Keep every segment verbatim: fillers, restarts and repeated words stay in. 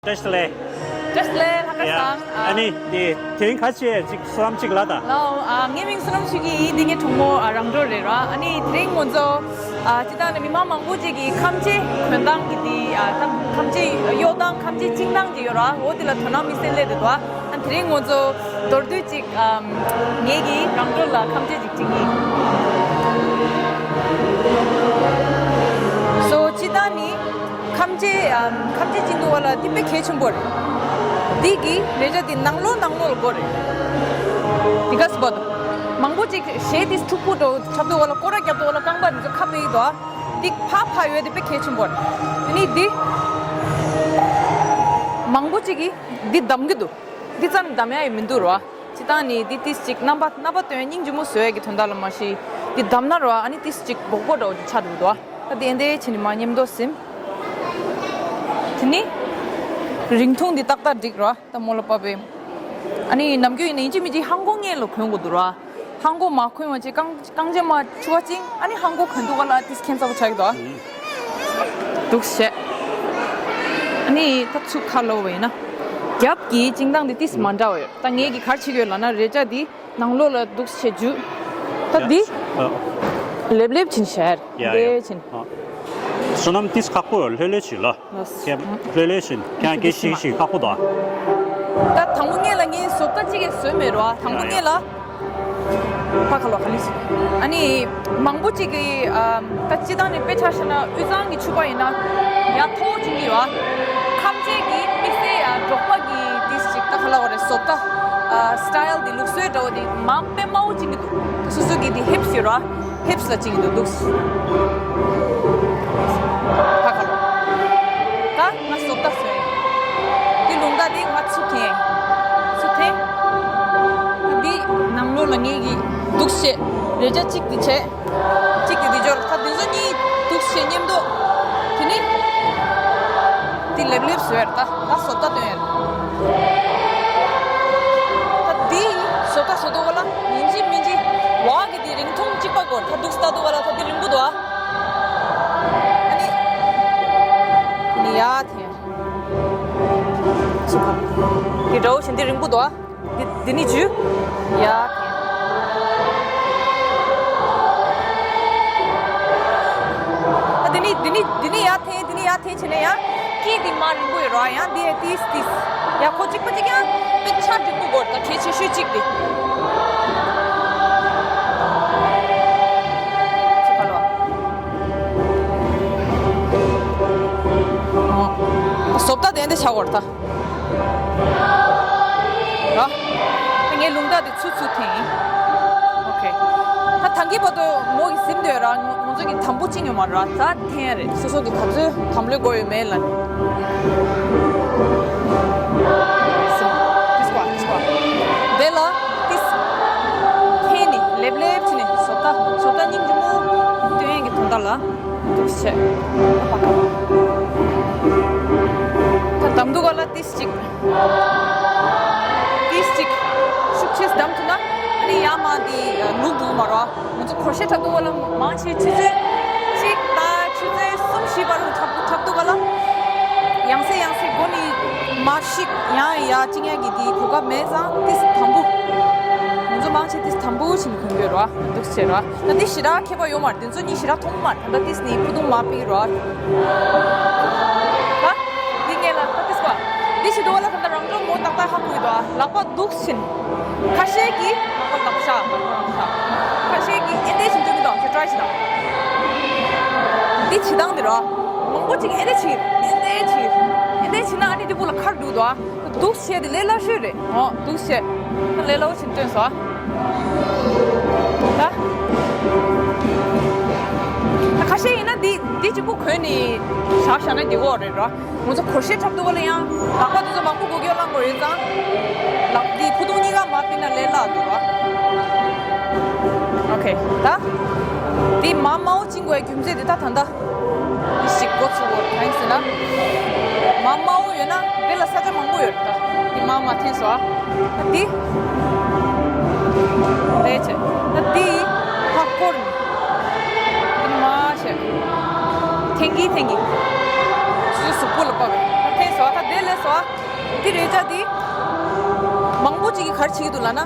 བཀྲ་ཤིས་བདེ་ལེགས། བཀྲ་ཤིས་བདེ་ལེགས། ལྷ་ཁ་ཡ། སང་། ཨ་ནི་དེ་དེ་རིང་ཁ་ཆེ་ཅིག་བསོད་ནམས་གཅིག་ལ་ད། ལའོ། ཨ། ངའི་མིང་བསོད་ནམས་ཆོས་སྐྱིད་ཡིན། འདི་ངའི་གྲོགས་མོ། ཨ། རང་གྲོལ་རེད་ར། ཨ་ནི་དེ་རིང་ང་ཚོ། ཨ། སྤྱིར་བཏང་ནས་མི་མང་མང་པོ་ཅིག་གིས་ཁམས་ཆེ་གོན་སྟངས་ཀྱི་དེ། ཨ། ད་ཁམས་ཆེ་གཡོག་སྟངས་ཁམས་ཆེ་བཅིངས་སྟངས་ཅིག་ཡོད་ར། འོ་དེ་ལ་དོ་སྣང་དམིགས་བསལ་སླེབས་འདུག་ད། ཨ། དེ་རིང་ང་ཚོ་མདོར་བསྡུས་ཅིག་ཨ། ངེད་ཀྱིས་རང་གྲོལ་ལ་ཁམས་ཆེ་ཅིག་བཅིངས་ཡིན། སོ་སྤྱིར་བཏང་ནི། ཁམས་ཆེ། ཨམ། ཁམས་ཆེ་བཅིངས་འདུག་པ་ལ་འདི་དཔེ་གལ་ཆེན་པོ་རེད། འདི་གི་རེ་ཆ་འདི་ནང་ལོགས་ནང་ལོགས་ལ་དགོས་རེད། འདི་ག་སི་བ་དང་། མང་པོ་ཅིག་གཞས་འདི་འཁྲུག་པོ་འགྲོ་འཁྲབ་འདུག་པ་ལ་སྐོར་ར་རྒྱབ་འདུག་པ་ལ་རྐང་པ་འདི་ཚོ་ཁ་ཕྱེ་གི་འདུག་འདི་ཕར་ཕར་ཡོད་འདི་དཔེ་གལ་ཆེན་པོ་རེད། དེ་ནི་འདི། མང་པོ་ཅིག་གིས་འདི་བསྡམས་ཀྱི་འདུག་འདི་ཙམ་བསྡམས་ཡ་ཡི་མི་འདུག་ར། སྤྱིར་བཏང་ནི་འདི་ཏིས་ཅིག་རྣམ་པ་རྣམ་པ་སྟོན་སྙིང་རྗེ་མོ་བཟོ་ཡས་ཀྱི་དོན་དག་ལ་མ་གཞི། འདི་བསྡམས་ན་ར་ཨ་ནི་ཏིས་ཅིག་སྦོག་པོ་འདྲ་བོ་ཅིག་ཆགས་འདུག་དོ། ད་དེ་འདྲ་བྱས་ནས་མར་མཉམ་དུ་ཟིན། དེ་ནི་རིང་ཐུང་འདི་ཏག་ཏག་འགྲིག་ར། ད་མོ་ལ་བབས་པས། ཨ་ནི་ནམ་རྒྱུན་ཡིན་ན་ཡིན་གཅིག་མིན་གཅིག་ལྷམ་གོག་སྔོན་ལ་གོན་དགོས་འདུག་ར། ལྷམ་གོག་མ་གོན་པ་བྱས་རྐང་རྐང་རྗེས་མར་ཕྱུ་པ་བཅིངས། ཨ་ནི་ལྷམ་གོག་གོན་འདུག་ག་ལ་ཏིས་ཁྱད་མཚར་པོ་ཆགས་ཀྱི་འདུག་ཨ། འདུག་སེ་བྱས། ཨ་ནི་ད་ཚུར་ཁ་ལོག་པ་ཡིན་ན། རྒྱབ་ཀྱི་བཅིངས་སྟངས་འདི་ཏིས་མ་འདྲ་བ་ཡོད། ད་ངེད་ཀྱིས་ག་རེ་བྱེད་ཀྱི་ཡོད་ལབ་ན་རེ་ཆ་འདི་ནང་ལོགས་ལ་འདུག་སེ་བཅུག་ད་འདི་ཡ། ཨ། ལེབ་ལེབ་བྱས་ནས་བཞག་ཡ་ཡ། འདི་བྱས་ནས། ཨ། བསོད་ནམས་ཏིས་ཁག་པོ་ཡོད། ལྷོད་ལྷོད་བྱེད་ལ། ལགས། ལྷོད་ལྷོད་བྱེད། ཁྱེད་རང་སྐད་ཤིག་ཤིག་ཁག་པོ་འདུག་ད་དང་པོ་ངེད་ལ་ངའི་བཟོ་ལྟ་གཅིག་གིས་བཟོས་མེད་རོ། དང་པོ་ཡ་ཡ། ངེད་ལ། ཕ་ཁ་ལོ་ཁ་ལིས། ཨ་ནི་མང་པོ་ཅིག་གིས་ཨ། ད་སྤྱིར་བཏང་ནས་དཔེ་ཆ་བཞག་ན་དབུས་གཙང་གི་ཕྱུ་པ་ཡིན་ན་ཡ་མཐོ་བོ་བཅིངས་ཀྱི་ཡོད། ཁམས་ཆེ་གི་དམིགས་བསལ་ཡ་འབྲོག་པ་གི་ཏིས་ཅིག་ད་ག་ལབ་དགོས་རེད། བཟོ་ལྟ། ཨ། སི་ཊའིལ་འདི་ལུགས་སྲོལ་འདྲ་བོ་འདི་མ་དཔེ་དམའ་བོ་བཅིངས་ཀྱི་འདུག་ད་སོ་སོ་གི་འདི་ཧིབ་སི་ཡོད་ར། ཧིབ་སི་ལ་བཅིངས་ཀྱི་འདུག་འདུག་ཕ་ཁ་ལོ། ད་ང་བཟོ་ལྟ་བཟོས་ཡིན། འདི་ལུང་ད་འདི་ང་ཚུར་འཐེན། ཚུར་འཐེན། འདི་ནང་ལོགས་ལ་ངེད་ཀྱིས་འདུག་སེ་རེ་ཆ་གཅིག་འདི་བྱས། གཅིག་གིས་འདི་འབྱོར། ད་འདི་ཚོ་གཉིས་འདུག་སེ་མཉམ་དུ། དེ་ནི་འདི་ལེབ་ལེབ་བཟོས་ཡོད་རེད། ད་ད་བཟོ་ལྟ་སྟོན་ཡོད་རེད། ད་འདི་བཟོ་ལྟ་བཟོ་དུས་ག་ལ་ཡིན་གཅིག་མིན་གཅིག་བ་གི་འདི་རིང་ཐུང་གཅིག་པ་དགོས། ད་འདུག་སེ་ལྟ་དུས་ག་ལ་ད་འདི་རིང་པོ་འདུག་ཨ། ཨ་ནི་འདི་ནི་ཡར་འཐེན། འདི་འདྲ་བོ་ཞིག་འདི་རིང་པོ་འདུག་ཨ། འདི་འདི་ནི་འཇུ། ཡར་འཐེན། ཨ། འདི་ནི་འདི་ནི་འདི་ནི་ཡར་འཐེན། འདི་ནི་ཡར་འཐེན་བྱས་ནས་ཡང་དཀྱིལ་འདི་མར་རིང་པོ་ཡོད་ར། ཡང་འདི་ཡ་ཏིས་ཏིས། ཡ་ཁོ་གཅིག་པ་གཅིག་ཡང་དཔེ་ཆ་འགྲིག་པོ་དགོས། ད་གལ་ཆེ་ཤོས་གཅིག་འདི། ཅི་ག་ལོ། ཨོ། བཟོ་ལྟ་དེ་འདི་ཆགས་དགོས་རེད་ད། ར། ངས་ལུང་ད་དེ་ཚུར་ཚུར་འཐེན་ཡིན། ཨོ་ཁེ། ད་ཐང་གི་བར་དུ་མོ་གིས་ཟིན་འདོད་ར། ང་ཚོ་གི་དམ་པོ་ཅི་ཉོ་མ་ར། ད་འཐེན་རེད། སོ་སོ་གི་ག་ཚོད་དམ་ལོས་དགོས་ཡོད་མེད་ལ། ཟིན། ཏིས་པ་ཏིས་པ། དེ་ལ་ཏིས། འཐེན་ནི་ལེབ་ལེབ་བྱས་ནི་བཟོ་ལྟ་བཟོ་ལྟ་སྙིང་རྗེ་མོ་སྟོན་ཡས་ཀྱི་དོན་དག་ལ། འདུག་སེ་བྱས། ད་བསྡམས་འདུག་ག་ལ་ཏིས་ཅིག་ཏིས་ཅིག་ཤུགས་ཆེ་བསྡམས་ཐུབ་ན་ཨ་ནི་ཡར་མར་འདི་ལུག་འདུག་མ་རོ། ང་ཚོ་ཁོ་ཤེས་འཁྲབ་འདུག་ག་ལ་མང་ཆེ་ཆུ་ཚོད་གཅིག་དང་ཆུ་ཚོད་གསུམ་བཞི་བར་དུ་འཁྲབ་འཁྲབ་འདུག་ག་ལ། ཡང་སེ་ཡང་སེ་སྒོ་ནས་མར་བཤིག་ཡང་ཡར་བཅིངས་ཡ་གི་འདི་གོ་སྐབས་མེད་ཙང་ཏིས་དམ་པོ། ང་ཚོ་མང་ཆེ་ཏིས་དམ་པོ་བྱས་ནས་གོན་གྱི་ཡོད་རོ། འདུག་སེ་བྱས་རོ། ད་འདི་ཞེ་དྲག་ཁྱད་པར་ཡོད་མ་རེད། འདི་ཚོ་གཉིས་ཞེ་དྲག་མཐོང་མ་རེད། ད་ལྟ་ཏིས་ནི་ཕུ་ཐུང་མ་པི་རོ། ད་འདི་ངས་ལ་ད་ཏིས་པ། འདི་ཞིག་འདུག་བ་ལ་ད་ལྟ་རང་སྒྲོན་མོ་ཏག་ཏག་ཧ་གོ་གི་འདུག་ལག་པ་འདུག་ཕྱིན། ཁ་ཤས་ཀྱིས་ལག་པ་ལག་ཤ་ལག་པ་ལག་ཤ། ཁ་ཤས་ཀྱིས་ཨེ་འདྲས་ཕྱིན་འདུག་གི་འདུག་ཅིག་ཊའི་བྱེད་དང་། འདི་བྱེད་སྟངས་འདི་རོ། མང་པོ་ཅིག་ཨེ་འདྲས་བྱེད། ཨེ་འདྲས་བྱེད། ཨེ་འདྲས་བྱེད་ན་ཨ་ནི་འདི་པུ་ལ་ཁར་འདུག་འདུག་འདུག་བྱས་དེ་ལས་སླ་ཤོས་རེད། འོ་འདུག་བྱས། ད་ལས་སླ་བོ་ཞིག་སྟོན་སོང་། ད། ད་ཁ་ཤས་ཡིན་ན་འདི་འདི་གཅིག་པུ་གོན་ནས་བཞག་བཞག་ན་འགྲིག་གི་རེད་ར། ང་ཚོ་ཁོ་ཤེས་འཁྲབ་འདུག་ག་ལ་ཡང་ལག་པ་འདི་ཚོ་མང་པོ་དགོས་ཀྱི་ཡོད་ལབ་དགོས་ཡོད་ཙང་། ལག་འདི་ཕུ་ཐུང་གཉིས་ཀ་མར་ཕུད་ན་ལས་སླ་འདུག་ར། ཨོ་ཁེ། ད། འདི་མར་དམའ་བོ་བཅིངས་དགོས་རྒྱུ་མཚན་དེ་ད་ད་ལྟ། འདི་ཞིག་འགོ་ཚུགས་དགོས་རེད། གང་ཡིན་ཟེར་ན། མར་དམའ་བོ་ཡོད་ན་དེ་ལ་ས་ཆ་མང་པོ་ཡོད་རེད་ད། འདི་མར་མར་འཐེན་སོང་ཨ། ད་འདི། ལས་བྱེད། ད་འདི་ཧ་སྐོར་ནས། འདི་མར་བྱས། འཐེན་གྱིན་འཐེན་གྱིན། ཆུ་ཚོད་གཟུགས་པོ་ལ་བབས་པས་ད་འཐེན་ ད་དེ་ལས་སོ། འདི་རས་ཆ་འདི། མང་པོ་ཅིག་གིས་ག་རེ་བྱེད་ཀྱི་འདུག་ལབ་ན།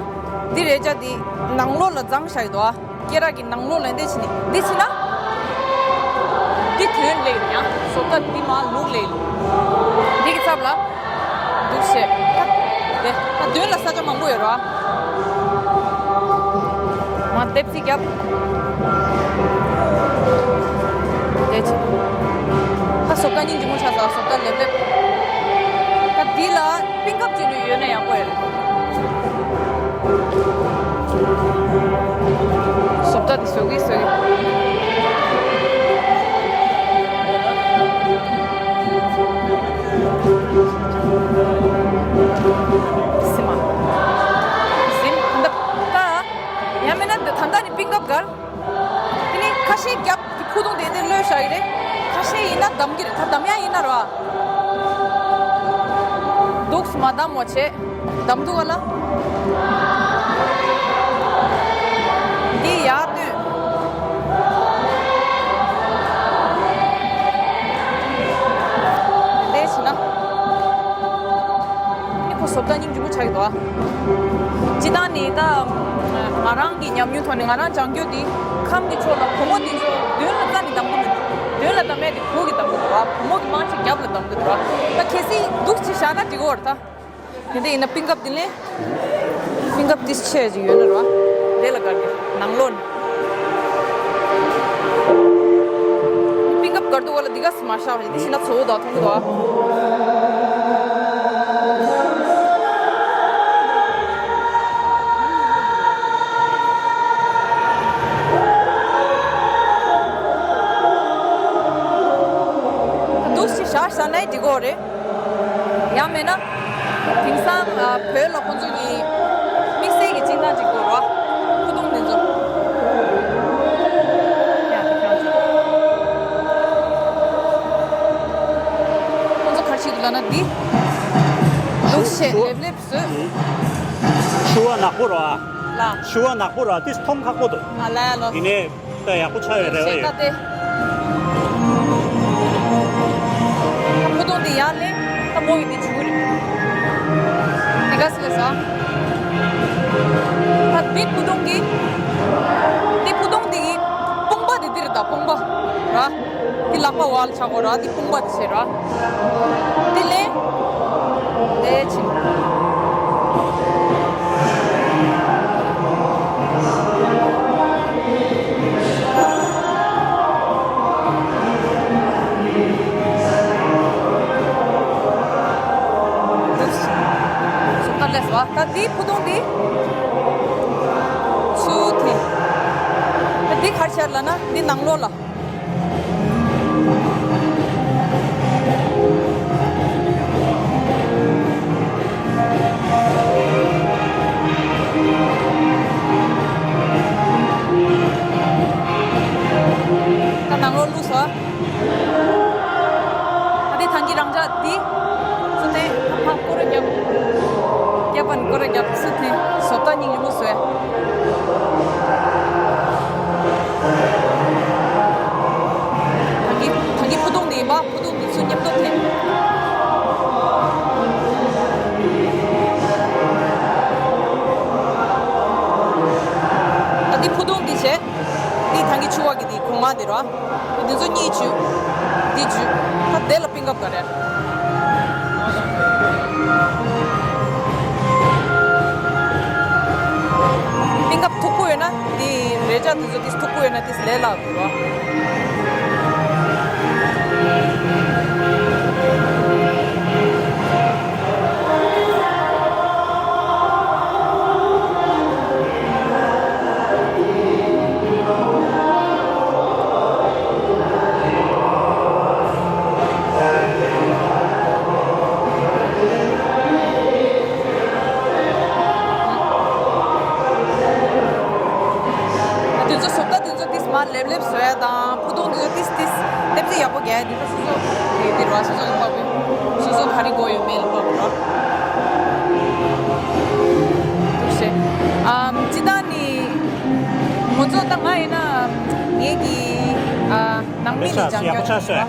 འདི་རས་ཆ་འདི་ནང་ལོགས་ལ་བརྫངས་བཞག་གི་འདུག་ཨ། སྐེ་རགས་ཀྱི་ནང་ལོགས་ལ་འདི་བྱས་ནས་འདི་བྱས་ན། འདི་དོན་ལས་ཡོད་ཡང་བཟོ་ལྟ་འདི་མ་ལུག་ལས་ཡོད། འདི་གི་ཚབ་ལ། འདུག་བྱས། ད་དེ་ད་མདུན་ལ་ས་ཆ་མང་པོ་ཡོད་ར། མ་ལྡེབ་རྩིས་རྒྱབ། དེ་ཆེ། ད་བཟོ་ལྟ་སྙིང་རྗེ་མོ་ཆགས་སོང་བཟོ་ལྟ་ལེབ་ལེབ། ད་འདི་ལ་པིན་ཀབ་ཅིག་ཡོད་ན་ཡག་པོ་ཡོད་རེད། བཟོ་ལྟ་འདི་བཟོ་གི་བཟོ་གི། སིམ་མ། སིམ་ད་ད། ཡང་མིན་ན་ད་ད་ནི་པིན་ཀབ་གར། དེ་ནི་ཁ་ཤས་རྒྱབ་ཀྱི་ཕུ་ཐུང་དེ་དེ་གློད་བཞག་གི་རེད། ཁ་ཤས་ཡིན་ན་བསྡམ་གི་རེད། ད་བསྡམ་ཡ་ཡིན་ན་ར། འདུག་སེ་མ་བསྡམ་བ་བྱས། བསྡམ་འདུག་ག་ལ། འདི་ཡར་བཏོན། དེ་བྱས་ན། ཨེ་ཁོ་བཟོ་ལྟ་སྙིང་རྗེ་མོ་ཆགས་ཀྱི་འདུག་ཨ། སྤྱིར་བཏང་ནི་ད་ང་རང་གི་ཉམས་མྱོང་ཐོག་ནས་ང་རང་སྦྱང་རྒྱུ་དེ་ཁམས་ཀྱི་ཕྱོགས་ལ་བུ་མོ་དེ་ཚོ་མདུན་ལ་རྩ་ནས་བསྡམ་གི་མི་འདུག་མདུན་ལ་བསྡམ་ཡ་དེ་བུ་གིས་བསྡམ་གི་འདུག་ཨ། བུ་མོ་གིས་མང་ཆེ་རྒྱབ་ལ་བསྡམ་གི་འདུག་ཨ། ད་གལ་སྲིད་འདུག་སེ་བཞག་ན་འགྲིག་གི་རེད་ད། དེ་འདྲ་ཡིན་ན་པིན་ཀབ་དེ་ལེན། པིན་ཀབ་དེ་ཆེ་ཅིག་ཡོད་ན་ར། དེ་ལ་དགའ་གི་ནང་ལོགས་ནས། པིན་ཀབ་གར་དུ་བ་ལ་འདི་ག་སི་མ་ཤ་བ་འདི་ཤི་ན་ཚོ་བོ་དང་མཐོང་གི་འདུག་ཨ། འདུག་སེ་བཞག་ས་ནས་འགྲིག་གོ་རེད། ཡང་མེད་ན། དེང་སང་ཨ་བོད་ལ་ཁོང་ཚོ་གི་དམིགས་བསལ་གྱི་སྤྱིར་བཏང་ཅིག་དགོས་རོ། ཕུ་ཐུང་འདི་ཚོ། ཡ་དེ་ཁྱོད་ཚོ། ཁོང་ཚོ་ག་རེ་བྱེད་འདུག་ལབ་ན་འདི། ལུག་ཤེད་ལེབ་ལེབ་བཟོས། ཤུ་བ་ནག་པོ་རོ་ཨ། ལ། ཤུ་བ་ནག་པོ་རོ་ཨ་དེ་མཐོང་ཁག་པོ་འདུག་ཨ་ལ་ཡ་ལོ། ཡིན་ནའི། ད་ཡག་པོ་ཆགས་ཡོད་རེད་བ་ཡོད། ད་ལྟ་ཕུ་ཐུང་འདི་ཡར་ལེན། ད་མོ་ཡི་འདི་བྱུག་རེད། འདི་ག་སི་ལ་ཟ། ད་འདི་ཕུ་ཐུང་གི། འདི་ཕུ་ཐུང་འདི་གི་དཔུང་པ་འདི་འདི་རེད། ད་དཔུང་པ་ར། འདི་ལག་པ་བ་ལ་ཆགས་གོ་ར། འདི་དཔུང་པ་འདི་བྱེད་ར། འདི་ལེན། དེ་ཕྱིན། ད་འདི་ཕུ་ཐུང་འདི། ཚུར་འཐེན། ད་འདི་ག་རེ་བྱེད་ལབ་ན་འདི་ནང་ལོགས་ལ། ད་ནང་ལོགས་བླུགས་སོ། ད་དེ་ཐང་གི་རང་འཇགས་འདི། སུ་དེ་ཕ་སྐོར་ར་རྒྱབ། རྒྱབ་པ་ནི་སྐོར་ར་རྒྱབ་སུ་དེ་བཟོ་ལྟ་སྙིང་རྗེ་མོ་བཟོས། ཐང་གི་ཐང་གི་ཕུ་ཐུང་འདི་ཡིན་པ། ཕུ་ཐུང་འདི་ཚུར་མཉམ་དུ་འཐེན། ད་འདི་ཕུ་ཐུང་འདི་བྱས། འདི་ཐང་གི་ཕྱུ་པ་གི་འདི་གོང་མ་འདི་རོ། འདི་ཚོ་གཉིས་བྱུག་འདི་བྱུག་ད་དེ་ལ་པིན་ཀབ་ག་རེ། པིན་ཀབ་མཐུག་པོ་ཡོད་ན་འདི་རས་ཆ་འདི་ཚོ་འདི་མཐུག་པོ་ཡོད་ན་འདི་ལས་སླ་དགོས་རོ། དེ་ཚོ་བཟོ་ལྟ་དེ་ཚོ་ཏིས་མར་ལེབ་ལེབ་བཟོ་ཡ་དང་། ཡག་པོ་ཆགས་སོང་།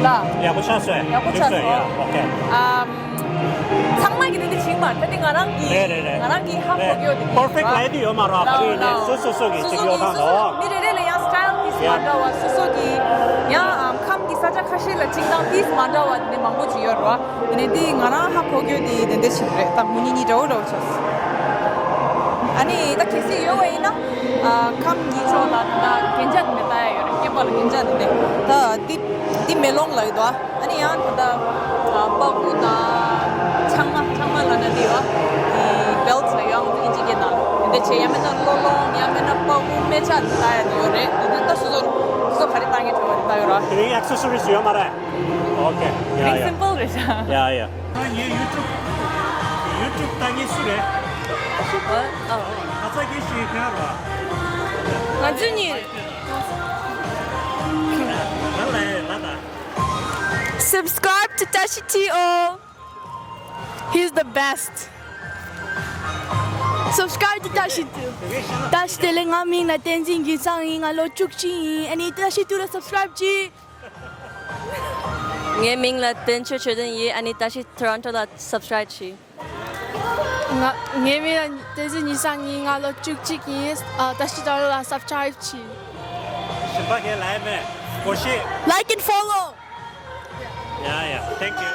ལ། ཡག་པོ་ཆགས་སོང་། ཡག་པོ་ཆགས་སོང་། ཡ། ཨོ་ཁེ། ཨམ། ཚང་མ་གི་དེ་འདྲ་བྱེད་མ་རེད། ད་དེ་ང་རང་གི། རེད་རེད་རེད། ང་རང་གི་ཧ་གོ་རེད། གི་ཡོད་དེ། པར་ཕེག་ལབ་ཡ་དེ་ཡོད་མ་རེད། ག་རེ་ཡིན་ནའི་སོ་སོ་སོ་གི་སོ་སོ་གི་སོ་སོ་གི་མི་རེ་རེ་ལ་ཡང་སི་ཊའིལ་པིས་ཡ། མ་འདྲ་བ། སོ་སོ་གི་ཡང་ཨམ་ཁམས་ཀྱི་ས་ཆ་ཁ་ཤས་ལ་བཅིངས་སྟངས་པིས་མ་འདྲ་བ་དེ་འདྲ་མང་པོ་ཅིག་ཡོད་རེད་བ། དེ་ནས་དེ་ང་རང་ཧ་གོ་གི་ཡོད་དེ་དེ་འདྲ་ཞིག་རེད། ད་མུ་ཉི་གཉིས་འདྲ་བོ་འདྲ་བོ་ཆགས་སོང་། ཨ་ནི་ད་གལ་སྲིད་ཡོད་པ་ཡིན་ན། ཨ། ཁམས་ཀྱི་ཕྱོགས་ལ་ད་རྒྱན་ཆ་དེ་འདྲ་ལྟ་ཡ་ཡོད་རེད། སྐེད་པ་ལ་རྒྱན་ཆ་དེ་འདྲ། ད་འདི་འདི་མེ་ལོང་ལབ་ཡོད་དོ། ཨ་ནི་ཡང་ད་ལྟ་ཨ། པགས་ཀོ་དང་ཆང་མ། ཆང་མ་ལབ་ན་འདི་བ། འདི་བེལ་ཊི་ལབ་ཡོད། ཨིན་ཇི་སྐད་ནང་ལ་འདི་འདྲ་བྱས། ཡང་མིན་ན་གློ་ལོང་། ཡང་མིན་ན་པགས་ཀོ་སྨད་ཆ་དེ་ལྟ་ཡ་དེ་ཡོད་རེད། འདི་ད་སོ་སོ་སོ་སོ་ག་རེ་ལྟ་ངེས་བྱུང་བ་དེ་ལྟ་ཡོད་ར། དེ་རིང་ཨེག་སེ་སོ་རིས་ཡོད་མ་རེད། ཨོ་ཁེ། ཡ་ཡ། སིམ་པལ་རེད་ཤག་ཡ་ཡ། ང་ངའི་ཡུ་ཊུབ་ཡུ་ཊུབ་ལྟ་མཁན་སུ་རེད། ཨ། ཨ། ཁ་ཚ་དགེ་བཤེས་ག་རེད། ང་ཚོ་གཉིས་རེད། ང་ལ་ལ་ད། Subscribe to Tashi T O. He's the best. Subscribe to Tashi T O. Tashi T O ལ། ང་མིང་ལ་བསྟན་འཛིན་རྒྱུན་བཟང་ཡིན། ང་ལོ་བཅུ་གཅིག་ཡིན། ཨ་ནི་Tashi T O ལ་སབ་སི་ཀ་རའིབ་གྱིས། ངའི་མིང་ལ་བསྟན་ཆོས་ཆོས་ལྡན་ཡིན། ཨ་ནི་Tashi Toronto ལ་སབ་སི་ཀ་རའིབ་གྱིས། ང་ངའི་མིང་ལ་བསྟན་འཛིན་ཉི་བཟང་ཡིན། ང་ལོ་བཅུ་གཅིག་ཡིན། ཨ། Tashi Toronto ལ་སབ་སི་ཀ་རའིབ་གྱིས། ཞིམ་པ་གས་ལའི་མེ་སྒོར་གཞས། Like and follow. Yeah, yeah. Thank you.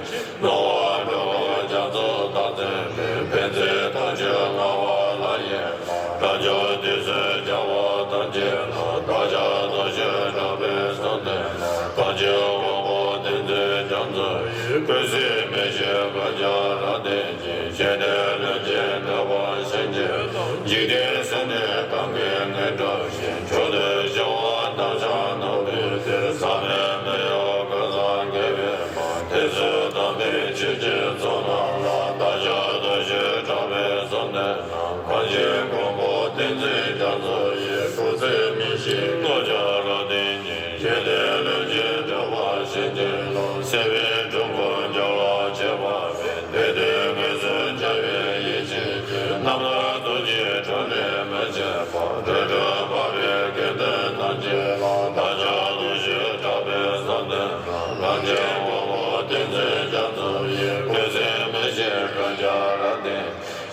སྣང་བ་འགྲོ་བ་རྒྱ་མཚོ་དང་མཚུངས་པའི་ཕན་ཚུན་ཐོགས་བཅས་སྣང་བ་ལ་ཡིན་ལ། དགྲ་བཅོམ་དུས་གསུམ་རྒྱལ་བ་ཐམས་ཅད་ལ། བདག་ཅག་ཐོགས་བཅས་གྲགས་པའི་བསམ་གཏན་ལ། གངས་ཅན་དབང་པོ་ཏིང་འཛིན་རྒྱ་མཚོ་ཡི། ཀུན་གཟིགས་མི་ཤིགས་ཀུན་ཀྱང་རབ་བརྟན་ཅིང་། ཞི་བདེ་ལྷུན་གྱིས་གྲུབ་པར་བྱིན་གྱིས་རློབས། འཇིག་རྟེན་གསུམ་ནས་གང་གི་ངོས་འགྲོ་ཞིང་། མཆོག་ཏུ་བྱུང་བ་བདག་ཅག་ནོར་བུའི་གདུང་། ཟག་མེད་མི་གཡོ་ཀུན་བཟང་དགེ་བའི་བློ། དེ་ཚུ་དམ་པའི་ཆོས་ཀྱི་ཚོགས་རྣམས་ལ། བདག་ཅག་ཐོགས་བཅས་གྲགས་པའི་བསམ་གཏན་ལ། གངས་ཅན་མགོན་པོ་ཏིང་འཛིན་རྒྱ་མཚོ་ཡི། སྐུ་ཚེ་མི་ཤིགས་བློ་སྦྱོང་རབ་བརྟན་ཅིང་། ཞི་བདེ་ལྷུན་གྱིས་གྲུབ་པར་བྱིན་གྱིས་རློབས། སྲིད་པའི་འཁྲུལ་འཁོར་འཇོམས་ལ་བྱེད་པ་མེད། བདེ་སྟོང་མངོན་སུམ་རྒྱལ་བའི་ཡེ་ཤེས་ཀྱིས། རྣམ་སྣང་རྡོ་རྗེའི་འཕྲིན་ལས་མི་ཕྱེད་པ། འགྲོ་དྲུག་འཕགས་པའི་དགེ་འདུན་ཐམས་ཅད་ལ། བདག་ཅག་ཐོགས་བཅས་གྲགས་པའི་བསམ་གཏན་ལ། གངས་ཅན་དབང་པོ་ཏིང་འཛིན་རྒྱ་མཚོ་ཡི། སྐུ་ཚེ་མི་ཤིགས་ཀུན་ཀྱང་རབ་བརྟན།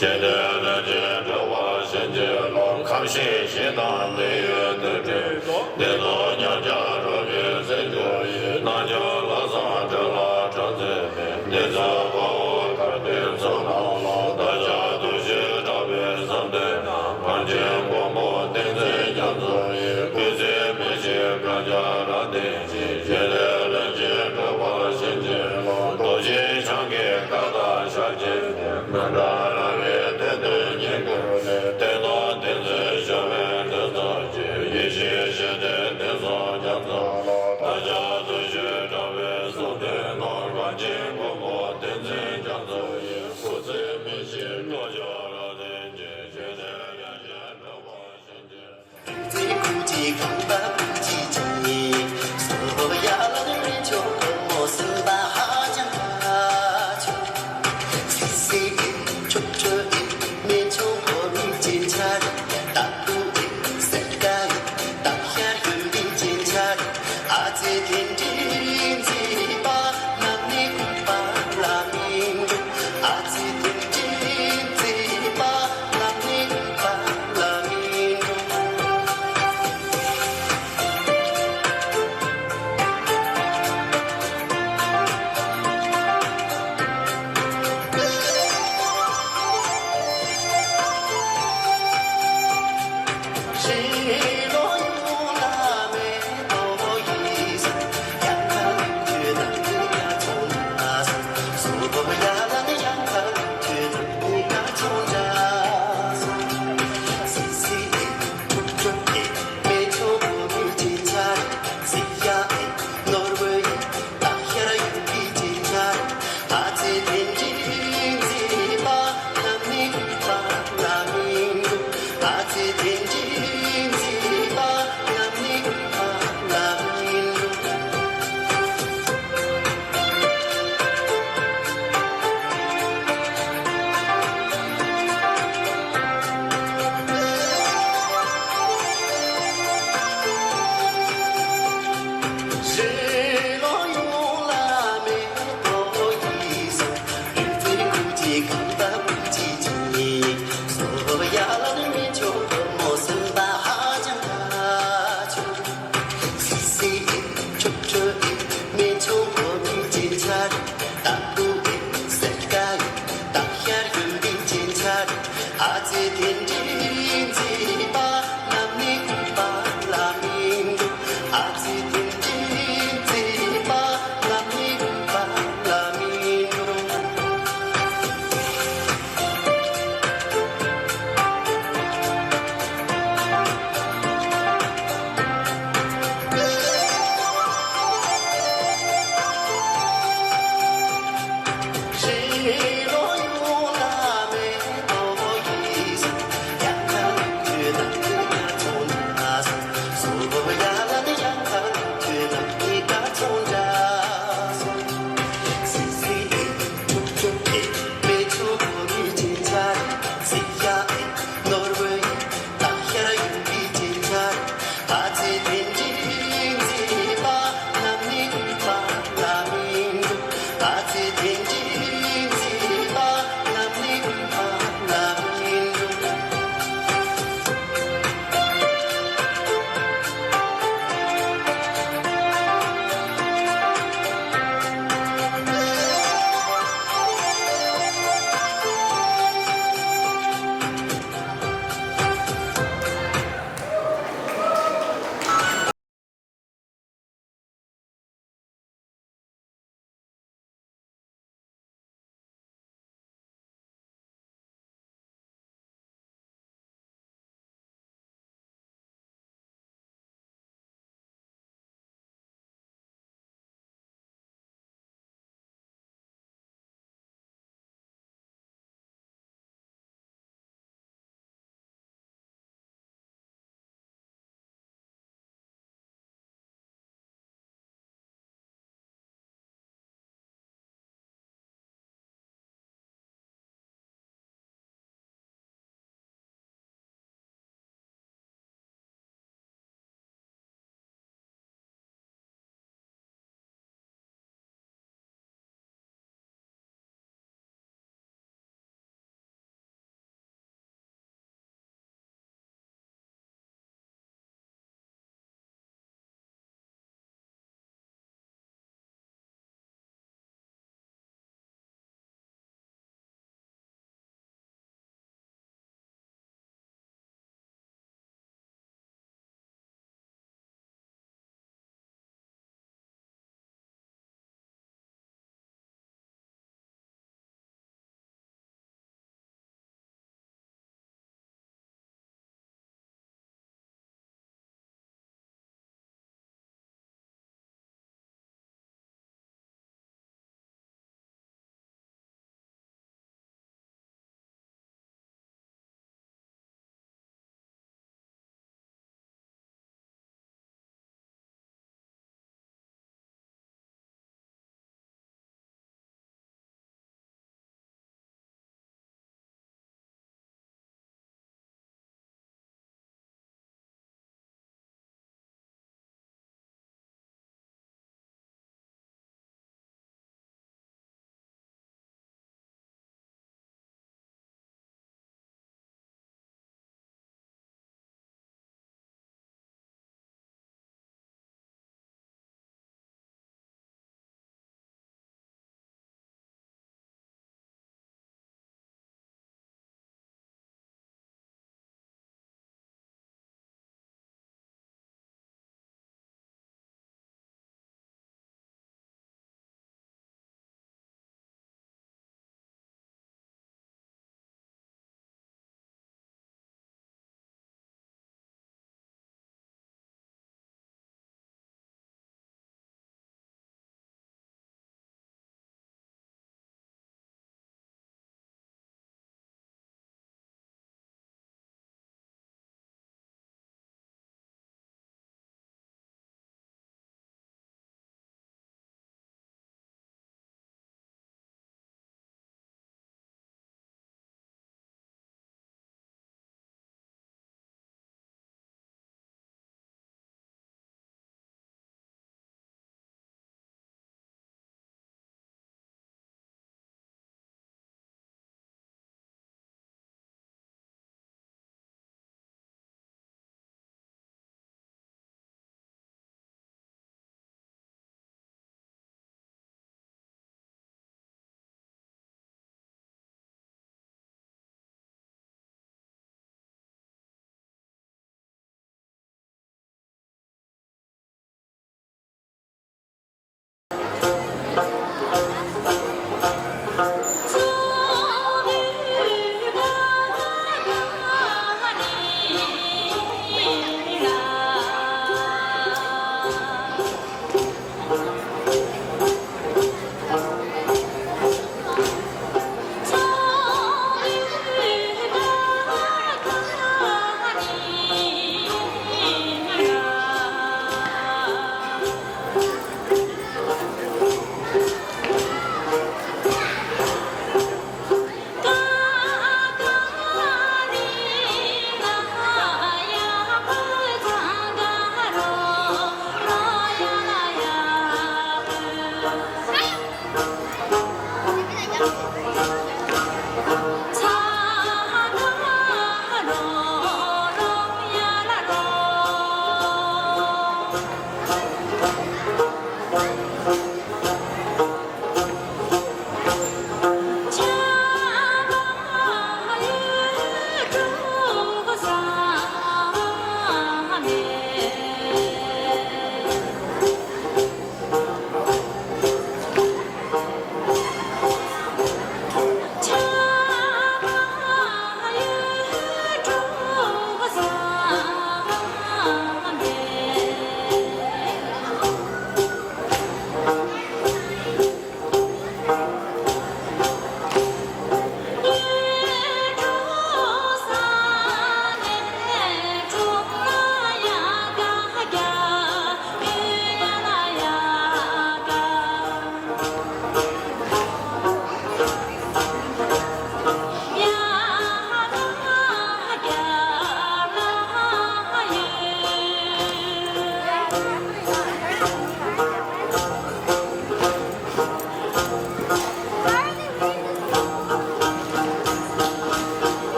ཞི་བདེ་ལྷུན་གྱིས་གྲུབ་པར་བྱིན་གྱིས་རློབས། ཁམས་ཤིང་ཞིང་དང་དམིགས་ཡུལ་དུ་གྲོལ། བདེ་སྟོང་ཉམས་ཀྱང་རོལ་པའི་རྩེད་འཇོ་ཡི། རྣལ་འབྱོར་ལམ་བཟང་སྒྲུབ་ལ་གྲངས་མཚན་མེད། ནུས་རྩལ་དཔའ་བོ་གར་ལྡན་ཚོགས་རྣམས་ལ། བདག་ཅག་ཐོགས་བཅས་གྲགས་པའི་བསམ་གཏན་ལ། གངས་ཅན་མགོན་པོ་ཏིང་འཛིན་རྒྱ་མཚོ་ཡི། སྐུ་ཚེ་མི་ཤིགས་ཀུན་ཀྱང་རབ་བརྟན། ཞི་བདེ་ལྷུན་གྱིས་གྲུབ་པར་བྱིན་གྱིས་རློབས། རྡོ་རྗེ་འཆང་གི་བཀའ་དང་ཞལ་གྱི་ནི། མི་འབྲལ་རང་གི་དོན་དུ་བསྙེན་བཀུར་ནས། བསྟན་དང་ཏིང་འཛིན་ཞི་བའི་གདུང་རྩོམ་ཅིང་། ཡེ་ཤེས་ཞི་བདེའི་གདུང་རྩོམ་རྒྱ་མཚོ་ལ། བདག་ཅག་ཐོགས་བཅས་གྲགས་པའི་བསམ་གཏན་ལ། གངས་ཅན་མགོན་པོ་ཏིང་འཛིན་རྒྱ་མཚོ་ཡི། སྐུ་ཚེ་མི་ཤིགས་བློ་སྦྱོང་རབ་བརྟན་ཅིང་། ཞི་བདེ་ལྷུན་གྱིས་གྲུབ་པར་བྱིན་གྱིས།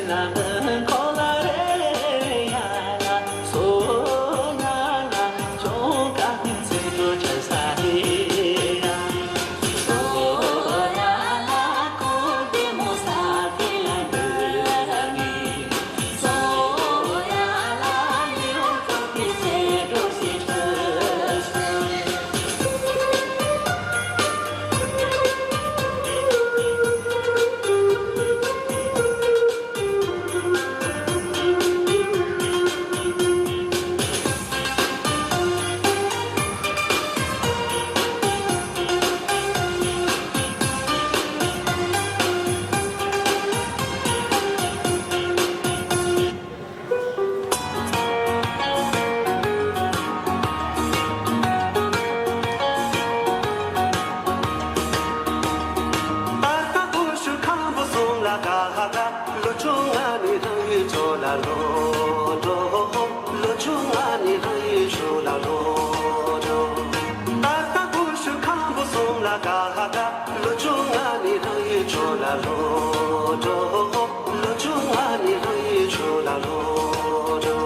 ད་ལྟ་སྐུ་ཞབས་ཁམས་པོ་གསུམ་ལ་དགའ་དགའ། ལོ་ཆུང་ང་ནི་རང་ཡུལ་ཕྱོགས་ལ་ལོག་འགྲོ། ལོ་ཆུང་ང་ནི་རང་ཡུལ་ཕྱོགས་ལ་ལོག་འགྲོ། ད་ལྟ་སྐུ་ཞབས་ཁམས་པོ་གསུམ་ལ་དགའ་དགའ། ལོ་ཆུང་ང་ནི་རང་ཡུལ་ཕྱོགས་ལ་ལོག་འགྲོ། ལོ་ཆུང་ང་ནི་རང་ཡུལ་ཕྱོགས་ལ་ལོག་འགྲོ།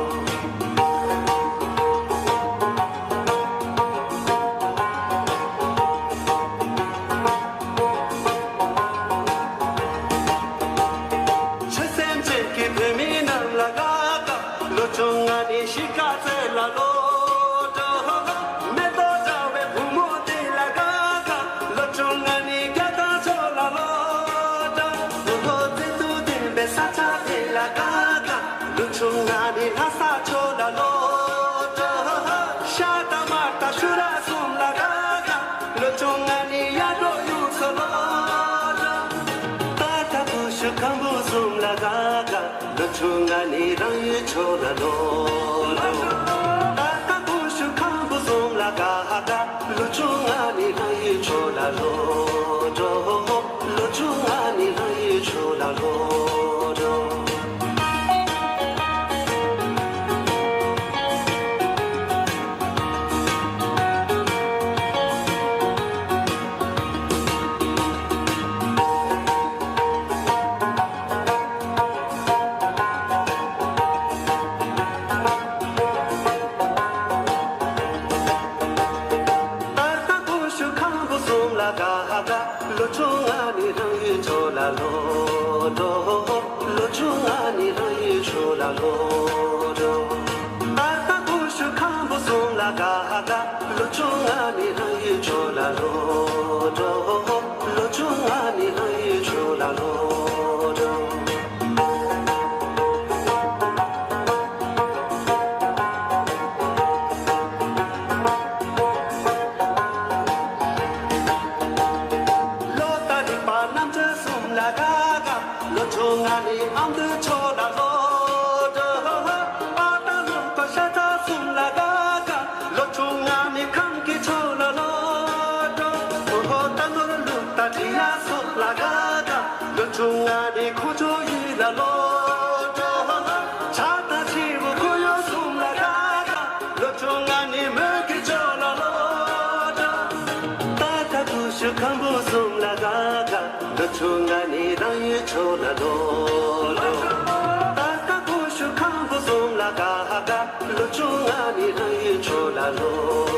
ཆོས་སེམས་ཅན་གྱི་བུད་མེད་རྣམས་ལ་དགའ་དགའ། ལོ་ཆུང་ང་ནི་གཤིས་ཀ་རྩེ་ལ་ལོག་འགྲོ། མེ་ཏོག་འདྲ་བའི་བུ་མོ་དེ་ལ་དགའ་དགའ། ལོ་ཆུང་ང་ནི་རྒྱ་གར་ཕྱོགས་ལ་ལོག་འགྲོ། བུ་མོ་བརྩེ་དུང་ལྡན་པའི་ས་ཆ་དེ་ལ་དགའ་དགའ། ལོ་ཆུང་ང་ནི་ལྷ་ས་ཕྱོགས་ལ་ལོག་འགྲོ། ཤ་དང་མར་དང་ཤུ་ར་གསུམ་ལ་དགའ་དགའ། ལོ་ཆུང་ང་ནི་གཡག་འབྲོག་ཡུལ་ཚོ་ལོག་འགྲོ། ད་ལྟ་སྐུ་ཞབས་ཁམས་པོ་གསུམ་ལ་དགའ་དགའ། ལོ་ཆུང་ང་ནི་རང་ཡུལ་ཕྱོགས་ལ་ལོག་འགྲོ། ད་ལྟ་སྐུ་ཞབས་ཁམས་པོ་གསུམ་ལ་དགའ་དགའ། ལོ་ཆུང་ང་ནི་རང་ཡུལ་ཕྱོགས་ལ་ལོག་འགྲོ། ལོ་ཆུང་ང་ནི་རང་ཡུལ་ཕྱོགས་ལ་ལོག་འགྲོ། ད་ལྟ་སྐུ་ཞབས་ཁམས་པོ་གསུམ་ལ་དགའ་དགའ། ལོ་ཆུང་ང་ནི་རང་ཡུལ་ཕྱོགས་ལ་ལོག་འགྲོ། ལོ་ཆུང་ང་ནི་རང་ཡུལ་ཕྱོགས་ལ་ལོག་འགྲོ། ད་ལྟ་སྐུ་ཞབས་ཁམས་པོ་གསུམ་ལ་དགའ་དགའ། ལོ་ཆུང་ང་ནི་རང་ཡུལ་ཕྱོགས་ལ་ལོག་འགྲོ། ལོ་ཆུང་ང་ནི་རང་ཡུལ་ཕྱོགས་ལ་ལོག་འགྲོ། ལོ་དང་རིག་པ་རྣམ་དཔྱོད་གསུམ་ལ་དགའ་དགའ། ལོ་ཆུང་ང་ནི་ཨ་མདོའི་ཕྱོགས་ལ་ལོག་འགྲོ། པ་དང་ལུང་པ་ཤ་ཁྲག་གསུམ་ལ་དགའ་དགའ། ལོ་ཆུང་ང་ནི་ཁམས་ཀྱི་ཕྱོགས་ལ་ལོག་འགྲོ། ཨོ་ཧོ། རྟ་ནོར་ལུག་དང་འབྲི་གཡག་སོགས་ལ་དགའ་དགའ། ལོ་ཆུང་ང་ནི་ཁོང་ཚོའི་ཡུལ་ལ་ལོག་འགྲོ། བྱ་དང་བྱིའུ་ཁོར་ཡུག་གསུམ་ལ་དགའ་དགའ། ལོ་ཆུང་ང་ནི་མོན་གྱི་ཕྱོགས་ལ་ལོག་འགྲོ། ད་ལྟ་སྐུ་ཞབས་ཁམས་པོ་གསུམ་ལ་དགའ་དགའ། ལོ་ཆུང་ང་ནི་རང་ཡུལ་ཕྱོགས་ལ་ལོག་འགྲོ། ད་ལྟ་སྐུ་ཞབས་ཁམས་པོ་གསུམ་ལ་དགའ་དགའ། ལོ་ཆུང་ང་ནི་རང་ཡུལ་ཕྱོགས་ལ་ལོག་